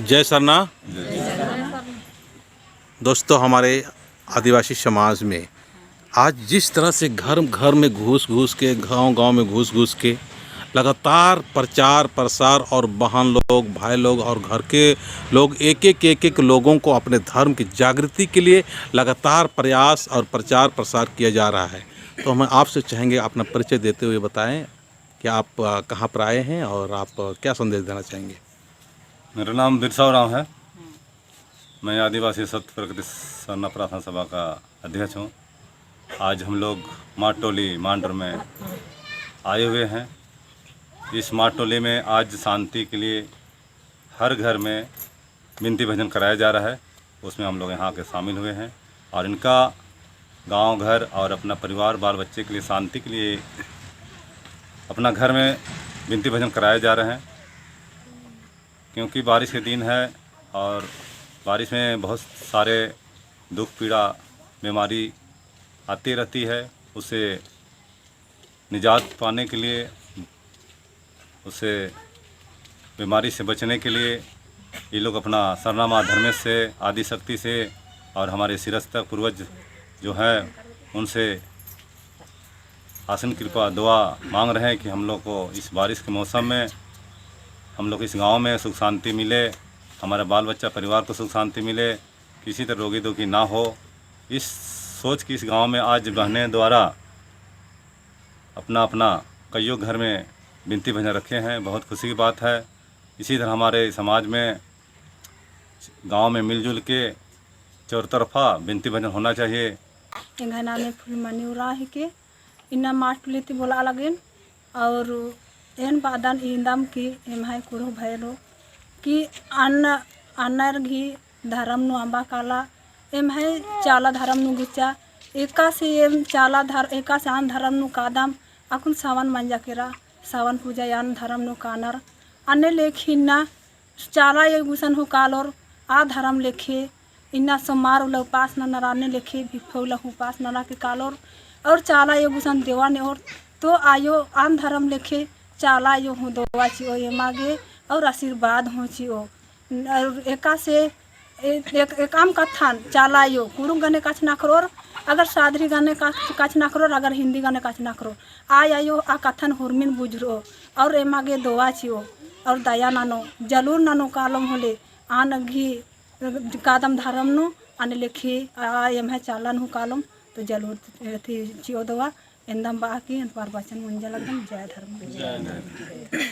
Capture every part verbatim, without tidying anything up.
जय सरना। दोस्तों, हमारे आदिवासी समाज में आज जिस तरह से घर घर में घुस घुस के, गांव गांव में घुस घुस के लगातार प्रचार प्रसार और बहन लोग, भाई लोग और घर के लोग एक एक एक एक लोगों को अपने धर्म की जागृति के लिए लगातार प्रयास और प्रचार प्रसार किया जा रहा है। तो हम आपसे चाहेंगे अपना परिचय देते हुए बताएं कि आप, अ, कहाँ पर आए हैं और आप, अ, क्या संदेश देना चाहेंगे? मेरा नाम बिरसा उराँव है। मैं आदिवासी सत प्रकृति सरना प्रार्थना सभा का अध्यक्ष हूँ। आज हम लोग माटोली मांडर में आए हुए हैं। इस माटोली में आज शांति के लिए हर घर में बिनती भजन कराया जा रहा है, उसमें हम लोग यहाँ आके शामिल हुए हैं और इनका गांव घर और अपना परिवार बाल बच्चे के लिए शांति के लिए अपना घर में बिनती भजन कराए जा रहे हैं, क्योंकि बारिश के दिन है और बारिश में बहुत सारे दुख पीड़ा बीमारी आती रहती है, उसे निजात पाने के लिए, उसे बीमारी से बचने के लिए ये लोग अपना सरना माँ धर्मेस से, आदिशक्ति से और हमारे सिरस्तक पूर्वज जो हैं उनसे आसन कृपा दुआ मांग रहे हैं कि हम लोग को इस बारिश के मौसम में हम लोग इस गांव में सुख शांति मिले, हमारे बाल बच्चा परिवार को सुख शांति मिले, किसी तरह रोगी दुखी ना हो। इस सोच की इस गांव में आज बहनें द्वारा अपना अपना कइयो घर में बिनती भजन रखे हैं, बहुत खुशी की बात है। इसी तरह हमारे समाज में, गांव में मिलजुल के चौतरफा बिनती भजन होना चाहिए। एंग्है नामे फुलमनी उराँव हिके, इन्ना माटोली ती बोला लगेन। और एन बअदन इन्दम कि एम्है कुँड़ुख़ भैरो कि अन्न, अन्नर गही धरम नू अम्बा काला, एम्है चाला धरम नू गुचा, एकासे एम चाला धर-, एकासे आन धरम नू कादम, अक्कुन सावन मंजा केरा, सावन पूजा आन धरम नू कानर, अन्ने लेखी इन्ना चाला आयो गुसन हूँ कालोर, आ धरम लेखे, इन्ना सोमार उल्ला उपास ननर, अन्ने लेखे भिफा उल्ला हूँ उपास नना के कालोर, और चाला आयो गुसन देवा नेओर, तो आयो आन धरम लेखे चाला आयो हूँ दोवा चिओ एमा गे, और आशीर्वाद हूँ चिओ। और एकासे ए-, एक, एकअम कत्थन चाला आयो, कुँड़ुख़ गने कछनखरोर, अगर सादरी गने कछ-, कछनखरोर, अगर हिन्दी गने कछनखरोर, आ आयो आ कत्थन हुरमिन बुझुरओ, और एमा गे दोवा चिओ, और दया ननो, जलूर ननो कालोम होले, आन गही कादम धरम नू, अन्ने लेखे आ एम्है चाला नू हूँ कालोम, तो जलूर एथी चिओ दोवा, एन्दम बआ की एन प्रवचन मुंजा लगदम। जय धर्म। जय धर्म।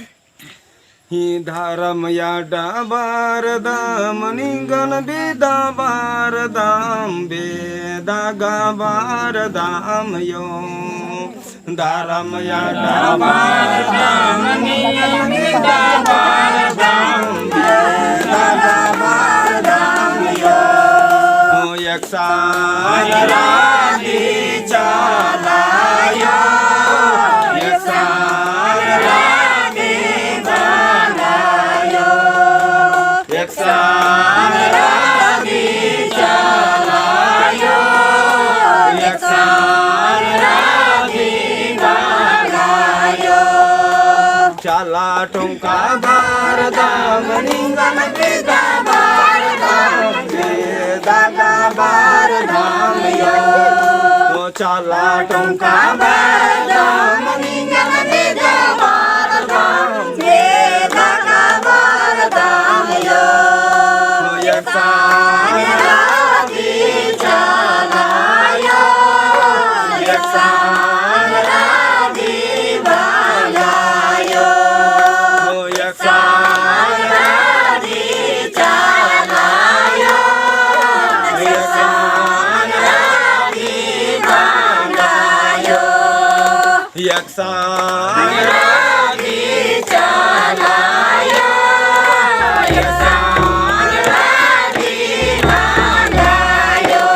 ही धरम अड्डा बरदम निंगन बेदा बरदम, बेदा गा बरदम यो। धरम अड्डा बरदम निंगन बेदा बरदम, बेदा गा बरदम यो। एकसन रअदी चाला आयो, एकसन रअदी बांदा आयो, एकसन रअदी चाला आयो, एकसन रअदी बांदा आयो। चाला टोंका बरदम निंगन बेदा बरदम, बेदा गा बरदम यो। ओ चाला टोंका बरदम निंगन बेदा बरदम, बेदा गा बरदम यो। ओ एकसन रअदी चाला आयो, एकसन रअदी बांदा आयो। ओ एकसन रअदी चाला आयो, एकसन रअदी बांदा आयो। एकसन रअदी चाला आयो, एकसन रअदी बांदा आयो।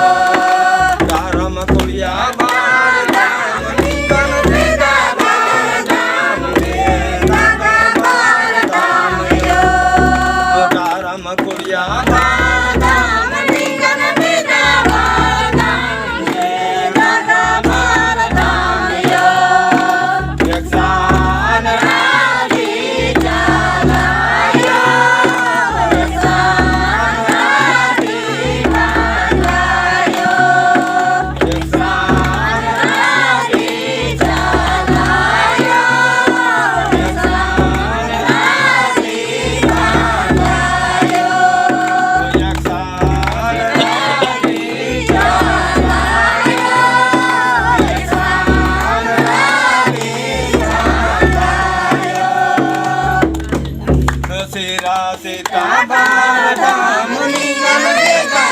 धरम कुड़िया बरदम निंगन बेदा बरदम, बेदा गा बरदम यो। धरम कुड़िया बरदम निंगन बेदा बरदम, बेदा गा बरदम यो। एकसन रअदी चाला आयो, एकसन सीता बादाम निंगन बेदा